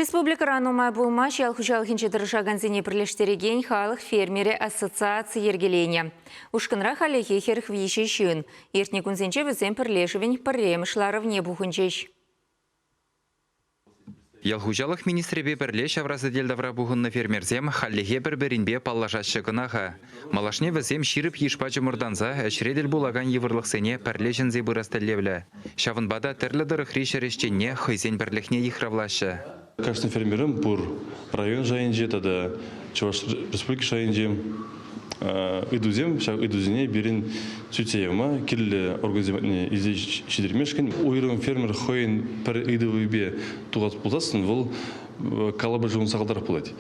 Республикӑра нумай пулмасть ял хуҫалӑхӗнче тӑрӑшакансене пӗрлештерекен халӑх фермерӗ ассоциаци йӗркеленӗ. Ушкӑнра хальлӗхе 43 ҫын. Иртнӗ кунсенче вӗсем пӗрлешӗвӗн пӗрремӗш ларӑвне пухӑнчӗҫ. Ял хуҫалӑх министрӗпе пӗрле ҫавра сӗтел тавра пухӑннӑ фермерсем хальлӗхе пӗр-пӗринпе паллашаҫҫӗ кӑна-ха. Малашне вӗсем ҫирӗп йышпа чӑмӑртанса ӗҫре тӗл пулакан йывӑрлӑхсене пӗрле ҫӗнсе пырас тӗллевлӗ. Ҫавӑнпа та тӗрлӗ тӑрӑхри ҫӗр ӗҫченне хӑйсен пӗрлӗхне йыхравлаҫҫӗ. Кашни фермерӑн пур район шайӗнче тата Чӑваш Республики шайӗнче ыйтусем, ҫав ыйтусене пирӗн сӳтсе явма, кирлӗ органсем патне илсе ҫитермешкӗн уйрӑм фермер хӑйӗн пӗр ыйтӑвӗпе тухас пулсассӑн вӑл калӑпӑшӗ ун сахалтарах пулать.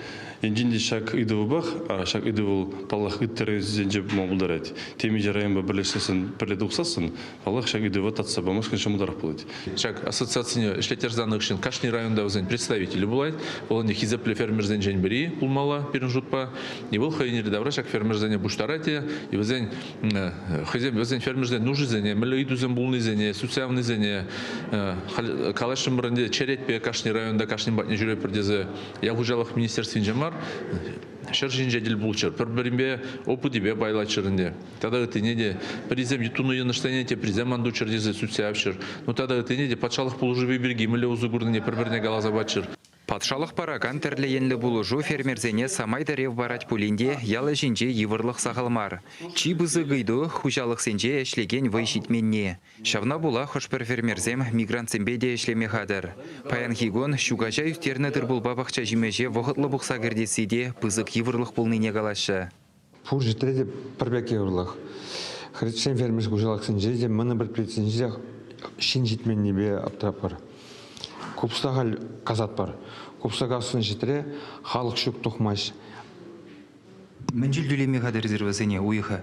Енчен те ҫак ыйтӑвпах, ҫак ыйту вӑл, паллах, ытти районсенче пулма пултарать. Темиҫе районпа пӗрлешсессӗн, пӗрле тухсассӑн, паллах, ҫак ыйтӑва татса памашкӑн ҫӑмӑлтарах пулать. Ҫак ассоциацине ӗҫлеттерсе хыҫҫӑн кашни районта вӗсен представителӗ пулать. Вӑл ӗнтӗ хисеплӗ фермерсенчен пӗри пулмалла пирӗн шутпа. И вӑл хӑйӗн йӗри-тавра ҫак фермерсене пуҫтарать те, и вӗсен хӑйсем вӗсен фермерсен нушисене, мӗнле ыйтусем пулнисене, сӳтсе явнисене калаҫрӑмӑр ӗнтӗ черетпе кашни районта кашнин патне ҫӳретпӗр тесе ял хуҫалӑх министерствинче мар, ҫӗр ҫинче тӗл пулччӑр, пӗр-пӗринпе опытӗпе пайлаччӑр ӗнтӗ. Тата ыттине те пӗрисем тунӑ йӑнӑшсене теприсем ан туччӑр тесе сӳтсе явччӑр. Ну тата ыттине те патшалӑх пулӑшӑвӗ пирки мӗнле усӑ курнине пӗр-пӗрне каласа паччӑр. Патшалӑх паракан тӗрлӗ енлӗ пулӑшу фермерсене самай тӗрев парать пулин те ял ӗҫӗнче йывӑрлӑх сахал мар. Чи пысӑк ыйту, хуҫалӑхсенче ӗҫлекен вӑй ҫитменни. Ҫавна пула хӑш-пӗр фермерсем мигрантсемпе те ӗҫлеме хатӗр. Паянхи кун ҫу каҫа ӳстернӗ тыр-пулпа пахча ҫимӗҫе вӑхӑтлӑ пухса кӗртесси те пысӑк йывӑрлӑх пулнине калаҫҫӗ. Пур ҫӗртре те пӗр пек йывӑрлӑх. Хресчен фермер хуҫалӑхсенче те, мӑнӑ предприятисенче те ҫын ҫитменнипе аптӑратпӑр. Купса халь касатпӑр. Купса каснӑ ҫӗртре халӑх ҫук тухмасть. Мӗн чуль тӳлеме хатӗрсӗр вӗсене уйӑха?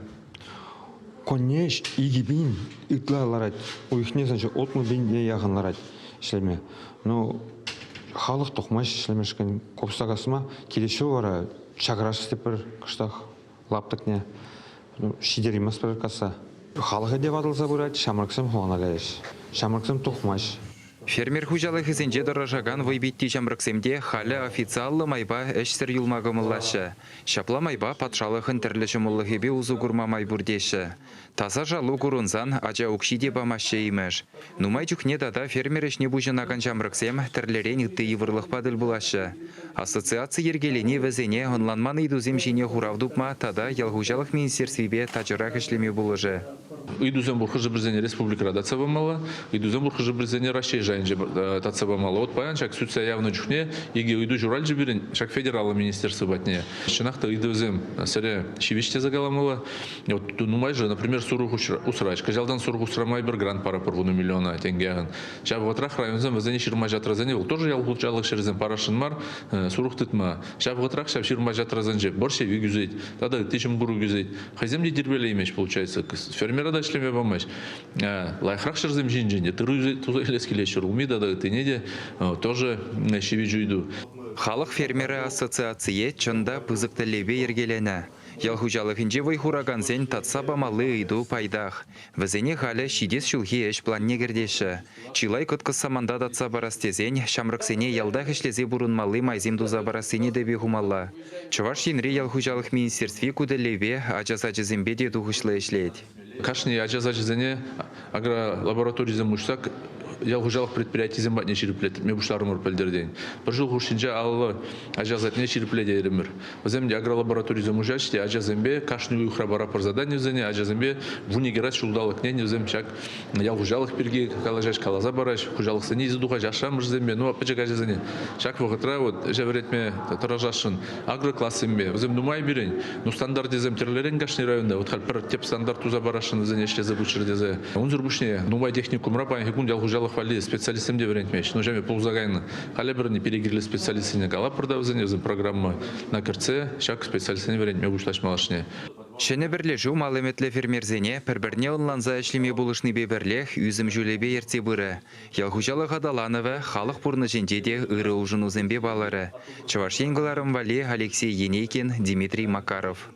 Конне 2000 ытла ларать. Уйӑхне значит 60 пине яхӑн ларать ӗҫлеме. Ну, халӑх тухмасть ӗҫлемешкӗн. Купса касма килес ҫул вара чакарас тепӗр кӑштах лаптӑкне ҫитерейместпӗр касса. Халӑхӗ те ватӑлса пырать, ҫамрӑксем хулана каяҫҫӗ. Ҫамрӑксем тухмасть. Фермер хуҫалӑхӗсенче тӑрӑшакан вӑйпитти ҫамрӑксем те халӗ официаллӑ майпа ӗҫсӗр юлма кӑмӑллаҫҫӗ. Ҫапла майпа патшалӑхӑн тӗрлӗ ҫӑмӑллӑхӗпе усӑ курма май пур теҫҫӗ. Таса шалу курӑнсан ача укҫи те памаҫҫӗ имӗш. Нумай чухне тата фермер ӗҫне пуҫӑнакан ҫамрӑксем тӗрлӗрен ытти йывӑрлӑхпа тӗл пулаҫҫӗ. Ассоциаци йӗркелени вӗсене ӑнланман ыйтусем ҫине хурав тупма тата ял хуҫалӑх министерствипе тачӑрах ӗҫлеме пулӑшӗ. Ыйтусем пур хӑшӗ-пӗрисене республикӑра татса памалла, ыйтусем пур хӑшӗ-пӗрисене Раҫҫей шайӗнче татса памалла. Вот паян ҫак сӳтсе явнӑ чухне икӗ ыйту ҫуралчӗ пирӗн ҫак федераллӑ министерство патне. Чӑнах та ыйтӑвӗсем сӗре ҫивӗч тесе каламалла. Вот нумайшӗ, например, сурӑх усраҫ. Кӑҫалтан сурӑх усрама пӗр грант парӑпӑр вунӑ миллиона тенкӗ. Ҫав вӑхӑтрах районсем вӗсене ҫырма-ҫатрасене вӑл тоже ял хуҫалӑх ҫӗрӗсем парасшӑн мар, сурӑх тытма. Ҫав вӑхӑтрах ҫав ҫырма-ҫатрасенче борщевик ӳсет, тата ытти ҫум-курӑк ӳсет. Хӑйсем те тирпейлеймеҫ, получается. Фермера та ӗҫлеме памасть. Лайӑхрах ҫӗрсем ҫинчен те тырӑ туса илес килет, ҫӗрулми тата ыттине те тоже ҫивӗч ыйту. Халӑх фермерӗ ассоциацие чӑн та пысӑк тӗллевпе йӗркеленӗ. Ял хуҫалӑхӗнче вӑй хуракансен татса памалли ыйту пайтах. Вӗсене халӗ ҫитес ҫулхи ӗҫ планне кӗртеҫҫӗ. Чылай кӑткӑс саманта татса парас тесен ҫамрӑксене ялтах ӗҫлесе пурӑнмалли майсем туса парассине тӗпе хумалла. Чӑваш Енри ял хуҫалӑх министерстви ку тӗллевпе ача сачӗсемпе те тухӑҫлӑ ӗҫлет. Кашни ача сачӗсене агролабораторисем уҫса ял хуҫалӑх предприятийӗсем патне ҫирӗплетме пуҫларӑмӑр пӗлтӗртен. Пӗр ҫул хушшинче аллӑ ача садне ҫирӗплетейрӗмӗр. Вӗсем те агролабораторисем уҫаҫҫӗ те ачасемпе кашни уйӑхра паратпӑр задани вӗсене, ачасемпе 12 раз ҫулталӑкне вӗсем ҫак ял хуҫалӑх пирки калаҫаҫ, каласа параҫ, хуҫалӑхсене илсе тухаҫ ашшӗ-амӑшӗсемпе, ну, пӗчӗк ачасене. Ҫак вӑхӑтра вот ӗҫе вӗрентме тӑрӑшасшӑн агроклассемпе. Вӗсем нумай пирӗн, ну, стандартӗсем тӗрлӗрен кашни районта. Вот халь пӗр тӗп стандарт туса парасшӑн вӗсене ӗҫлесе пыччӑр тесе. Унсӑр пуҫне нумай техникумра паянхи кун ял хуҫалӑх валли специалистсем те вӗрентмеҫҫӗ. Ну, ҫавӑн пулса кайнӑ. Халӗ пӗрне пире кирлӗ специалистсене калатпӑр та вӗсене, вӗсем программӑна кӗртсе ҫак специалистсене вӗрентме пуҫлаҫ малашне. Ҫӗнӗ пӗрлешӳ мал ӗмӗтлӗ фермерсене пӗр-пӗрне ӑнланса ӗҫлеме пулӑшнипе пӗрлех ӳсӗм ҫулӗпе ертсе пырӗ. Ял хуҫалӑх аталанӑвӗ халӑх пурнӑҫӗнче те ырӑ улшӑнусемпе палӑрӗ. Чӑваш Ен кӑларӑм валли Алексей Енейкин, Дмитрий Макаров.